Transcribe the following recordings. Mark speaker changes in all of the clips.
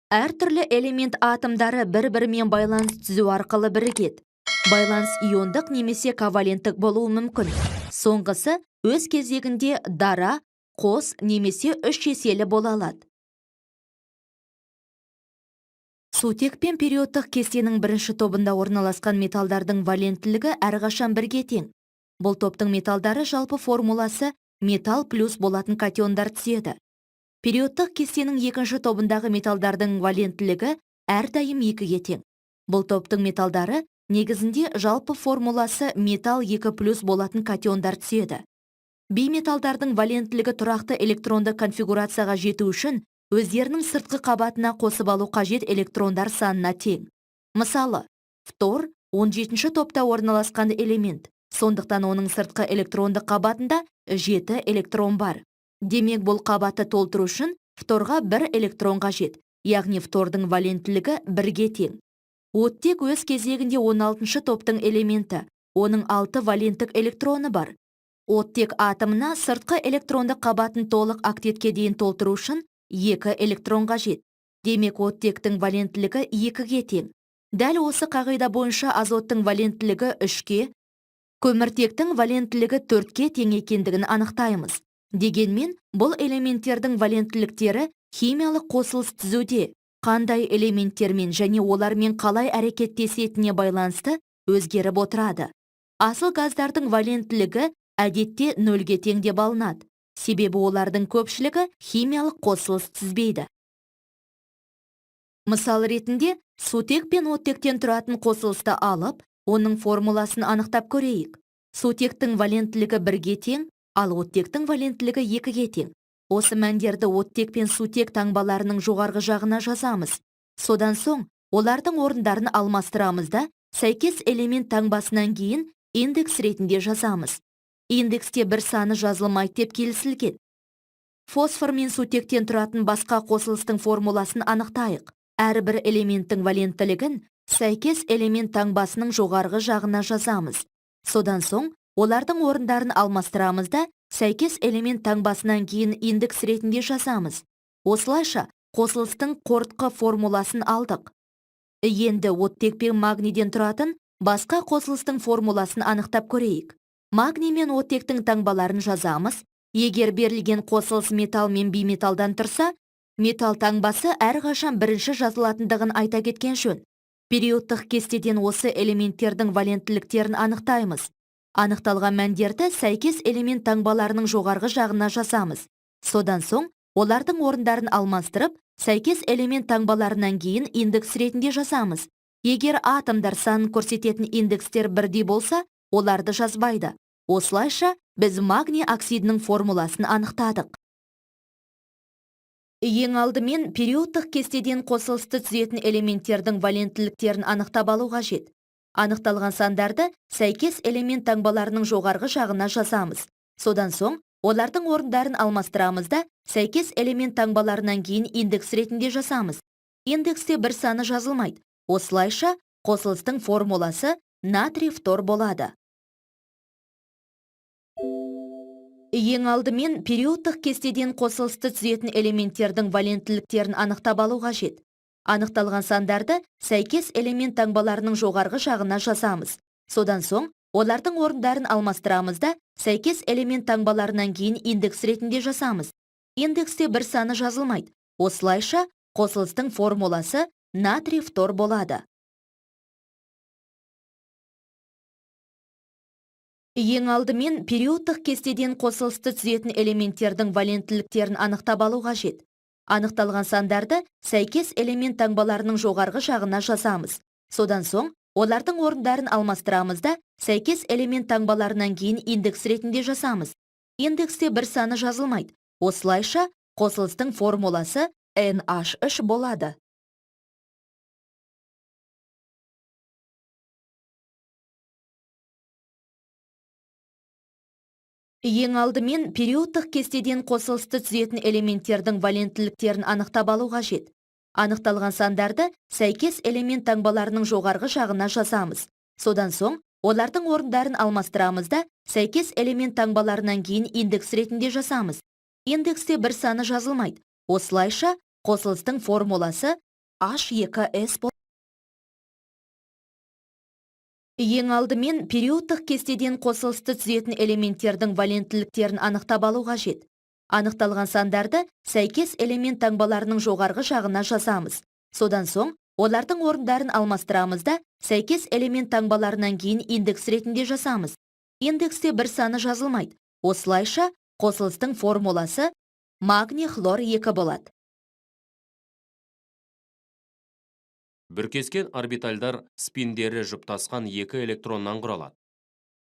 Speaker 1: Әртүрлі элемент атомдары бір-бірімен байланыс түзу арқылы бірігеді. Байланыс иондық немесе коваленттік болуы мүмкін. Соңғысы өз кезегінде дара, қос немесе үш еселі бола алады. Сутек пен периодтық кестенің бірінші тобында орналасқан металдардың валенттілігі әрқашан бірге тең. Бұл топтың металдары жалпы формуласы металл плюс болатын катиондар түзеді. Периодтық кестенің екінші тобындағы металдардың валенттілігі әрдайым екіге тең. Бұл топтың металдары негізінде жалпы формуласы металл 2 плюс болатын катиондар түзеді. Бейметалдардың валенттілігі тұрақты электронды конфигурацияға жету үшін өздерінің сыртқы қабатына қосып алу қажет электрондар санына тең. Мысалы, фтор 17-ші топта орналасқан элемент, сондықтан оның сыртқы электронды қабатында 7 электрон бар. Демек, бұл қабатты толтыру үшін фторға 1 электрон қажет, яғни фтордың валенттілігі бірге тең. Оттек өз кезегінде 16-шы топтың элементі, оның 6 валенттік электроны бар. Оттек атомына сыртқы электронды қабатын толық октетке дейін толтыру үшін 2 электрон қажет. Демек, оттектің валенттілігі 2-ге тең. Дәл осы қағида бойынша азоттың валенттілігі 3-ке, көміртектің валенттілігі 4-ке тең екендігін анықтаймыз. Дегенмен, бұл элементтердің валенттіліктері химиялық қосылыс түзуде қандай элементтермен және олармен қалай әрекеттесетініне байланысты өзгеріп отырады. Асыл газдардың валенттілігі әдетте нөлге тең деп алынады, себебі олардың көпшілігі химиялық қосылыс түзбейді. Мысал ретінде сутек пен оттектен тұратын қосылысты алып, оның формуласын анықтап көрейік. Сутектің валенттілігі бірге тең, ал оттектің валенттілігі екіге тең. Осы мәндерді оттек пен сутек таңбаларының жоғарғы жағына жазамыз. Содан соң олардың орындарын алмастырамыз да, сәйкес элемент таңбасынан кейін индекс ретінде жазамыз. Индексте бір саны жазылмайды деп келісілген. Фосфор мен сутектен тұратын басқа қосылыстың формуласын анықтайық. Әрбір элементтің валенттілігін сәйкес элемент таңбасының жоғарғы жағына жазамыз. Содан соң олардың орындарын алмастырамыз да, сәйкес элемент таңбасынан кейін индекс ретінде жазамыз. Осылайша қосылыстың қорытқы формуласын алдық. Енді оттек пен магнийден тұратын басқа қосылыстың формуласын анықтап көрейік. Магний мен оттектің таңбаларын жазамыз. Егер берілген қосылыс металл мен бейметалдан тұрса, металл таңбасы әрқашан бірінші жазылатындығын айта кеткен жөн. Периодтық кестеден осы элементтердің валенттіліктерін анықтаймыз. Анықталған мәндерді сәйкес элемент таңбаларының жоғарғы жағына жазамыз. Содан соң олардың орындарын алмастырып, сәйкес элемент таңбаларынан кейін индекс ретінде жазамыз. Егер атомдар санын көрсететін индекстер бірдей болса, оларды жазбайды. Осылайша біз магний оксидінің формуласын анықтадық. Ең алдымен периодтық кестеден қосылысты түзетін элементтердің валенттіліктерін анықтап алу қажет. Анықталған сандарды сәйкес элемент таңбаларының жоғарғы жағына жазамыз. Содан соң олардың орындарын алмастырамыз да, сәйкес элемент таңбаларынан кейін индекс ретінде жазамыз. Индексте бір саны жазылмайды. Осылайша қосылыстың формуласы натрий фтор болады. Ең алдымен периодтық кестеден қосылысты түзетін элементтердің валенттіліктерін анықтап алу қажет. Анықталған сандарды сәйкес элемент таңбаларының жоғарғы жағына жазамыз. Содан соң олардың орындарын алмастырамыз да, сәйкес элемент таңбаларынан кейін индекс ретінде жазамыз. Индексте бір саны жазылмайды. Осылайша қосылыстың формуласы натрий фтор болады. Ең алдымен периодтық кестеден қосылысты түзетін элементтердің валенттіліктерін анықтап алу қажет. Анықталған сандарды сәйкес элемент таңбаларының жоғарғы жағына жазамыз. Содан соң олардың орындарын алмастырамыз да, сәйкес элемент таңбаларынан кейін индекс ретінде жазамыз. Индексте бір саны жазылмайды. Осылайша қосылыстың формуласы NH3 болады. Ең алдымен периодтық кестеден қосылысты түзетін элементтердің валенттіліктерін анықтап алу қажет. Анықталған сандарды сәйкес элемент таңбаларының жоғарғы жағына жазамыз. Содан соң олардың орындарын алмастырамыз да, сәйкес элемент таңбаларынан кейін индекс ретінде жазамыз. Индексте бір саны жазылмайды. Осылайша қосылыстың формуласы H2S. Ең алдымен периодтық кестеден қосылысты түзетін элементтердің валенттіліктерін анықтап алу қажет. Анықталған сандарды сәйкес элемент таңбаларының жоғарғы жағына жазамыз. Содан соң олардың орындарын алмастырамыз да, сәйкес элемент таңбаларынан кейін индекс ретінде жазамыз. Индексте бір саны жазылмайды. Осылайша, қосылыстың формуласы магний хлор 2 болады.
Speaker 2: Бүркескен орбитальдар спиндері жұптасқан екі электроннан құралады.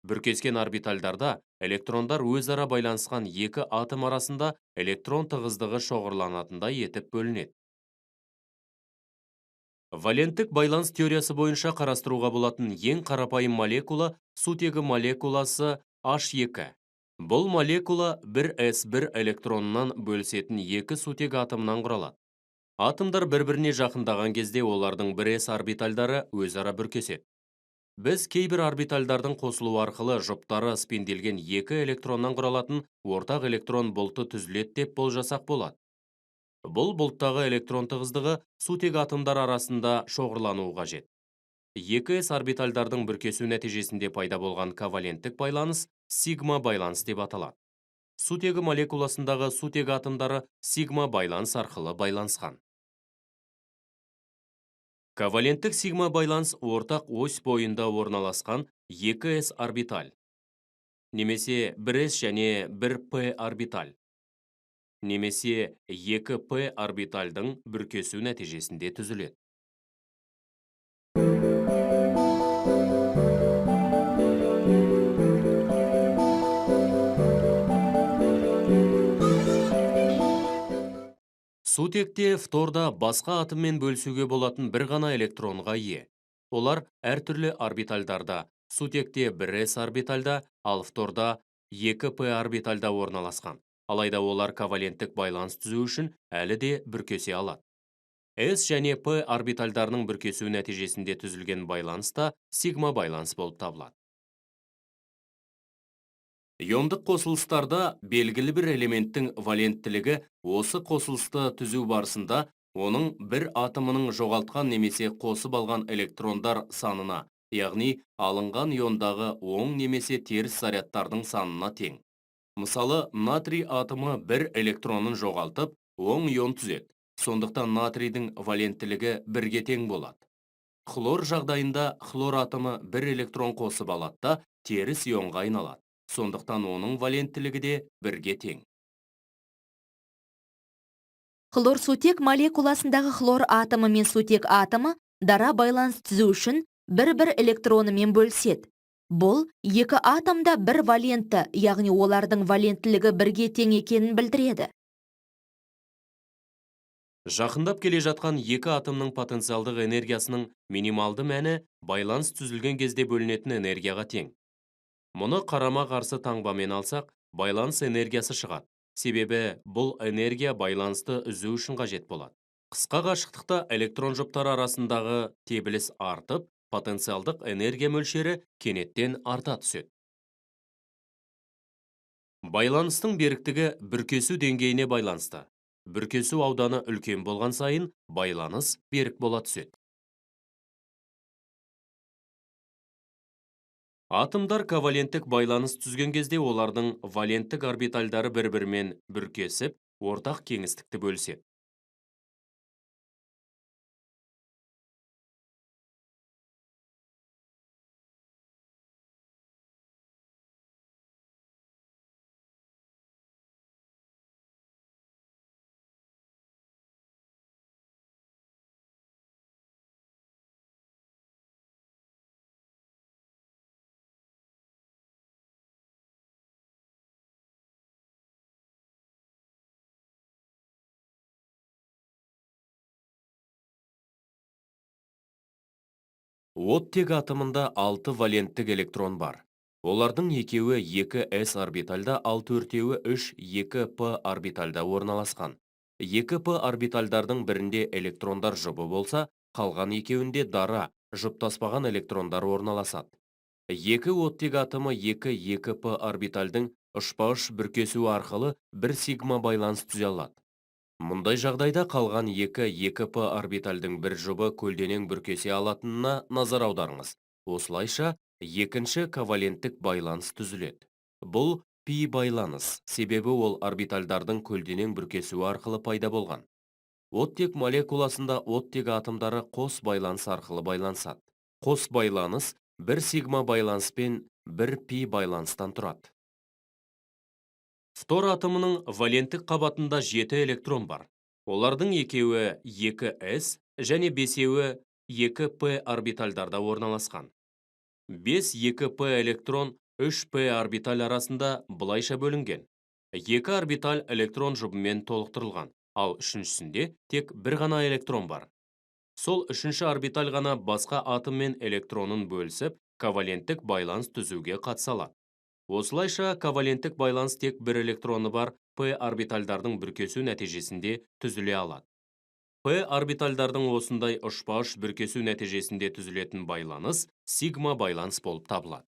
Speaker 2: Бүркескен орбитальдарда электрондар өзара байланысқан екі атом арасында электрон тығыздығы шоғырланатындай етіп бөлінеді. Валенттік байланыс теориясы бойынша қарастыруға болатын ең қарапайым молекула сутегі молекуласы H2. Бұл молекула 1s1 электронынан бөлісетін екі сутек атомынан құралады. Атомдар бір-біріне жақындаған кезде олардың 1s орбитальдары өзара бүркеседі. Біз кейбір орбитальдардың қосылуы арқылы жұптары спинделген екі электроннан құралатын ортақ электрон бұлты түзіледі деп болжасақ болады. Бұл бұлттағы электрон тығыздығы сутек атомдар арасында шоғырлануы қажет. 2s орбитальдардың бүркесу нәтижесінде пайда болған коваленттік байланыс сигма байланыс деп аталады. Сутегі молекуласындағы сутек атомдары сигма байланыс арқылы байланысқан. Коваленттік сигма байланыс ортақ ось бойында орналасқан 2s орбиталь немесе 1s және 1p орбиталь немесе 2p орбитальдың бүркесу нәтижесінде түзіледі. Сутекте фторда басқа атоммен бөлісуге болатын бір ғана электронға ие. Олар әртүрлі орбитальдарда, сутекте 1s орбитальда, ал фторда 2p орбитальда орналасқан. Алайда олар коваленттік байланыс түзу үшін әлі де бүркесе алады. S және P орбитальдарының бүркесуі нәтижесінде түзілген байланыс та сигма байланыс болып табылады. Иондық қосылыстарда белгілі бір элементтің валенттілігі осы қосылысты түзу барысында оның бір атомының жоғалтқан немесе қосып алған электрондар санына, яғни алынған иондағы оң немесе теріс зарядтардың санына тең. Мысалы, натрий атомы бір электронын жоғалтып, оң ион түзеді. Сондықтан натрийдің валенттілігі бірге тең болады. Хлор жағдайында хлор атомы бір электрон қосып алады да, теріс ионға айналады. Сондықтан оның валенттілігі де бірге тең.
Speaker 1: Хлорсутек молекуласындағы хлор атомы мен сутек атомы дара байланыс түзу үшін бір-бір электронымен бөліседі. Бұл екі атом да бір валентті, яғни олардың валенттілігі бірге тең екенін білдіреді.
Speaker 2: Жақындап келе жатқан екі атомның потенциалдық энергиясының минималды мәні байланыс түзілген кезде бөлінетін энергияға тең. Мұны қарама-қарсы таңбамен алсақ, байланыс энергиясы шығады. Себебі бұл энергия байланысты үзу үшін қажет болады. Қысқа қашықтықта электрон жұптары арасындағы тебіліс артып, потенциалдық энергия мөлшері кенеттен арта түседі. Байланыстың беріктігі бүркесу деңгейіне байланысты. Бүркесу ауданы үлкен болған сайын байланыс берік бола түседі. Атомдар коваленттік байланыс түзген кезде олардың валенттік орбитальдары бір-бірімен бүркесіп, ортақ кеңістікті бөліседі. Оттек атомында 6 валенттік электрон бар. Олардың екеуі 2s орбитальда, ал төртеуі 3 2p орбитальда орналасқан. 2p орбитальдардың бірінде электрондар жұбы болса, қалған екеуінде дара, жұптаспаған электрондар орналасады. Екі оттек атомы 2 2p орбитальдың ұшпа-ұш бүркесуі арқылы бір сигма байланыс түзе алады. Мұндай жағдайда қалған 2 2p орбитальдың бір жұбы көлденең бүркесе алатынына назар аударыңыз. Осылайша, екінші коваленттік байланыс түзіледі. Бұл пи байланыс, себебі ол орбитальдардың көлденең бүркесуі арқылы пайда болған. Оттек молекуласында оттек атомдары қос байланыс арқылы байланысады. Қос байланыс бір сигма байланыс пен бір пи байланыстан тұрады. Фтор атомының валенттік қабатында 7 электрон бар. Олардың екеуі 2s және бесеуі 2p орбитальдарда орналасқан. 5 2p электрон 3p орбиталь арасында былайша бөлінген. 2 орбиталь электрон жұбымен толықтырылған, ал үшіншісінде тек бір ғана электрон бар. Сол үшінші орбиталь ғана басқа атоммен электронын бөлісіп, коваленттік байланыс түзуге қатыса алады. Осылайша, коваленттік байланыс тек бір электроны бар p орбитальдардың бүркесу нәтижесінде түзіле алады. P орбитальдардың осындай ұшпа-ұш бүркесу нәтижесінде түзілетін байланыс сигма байланыс болып табылады.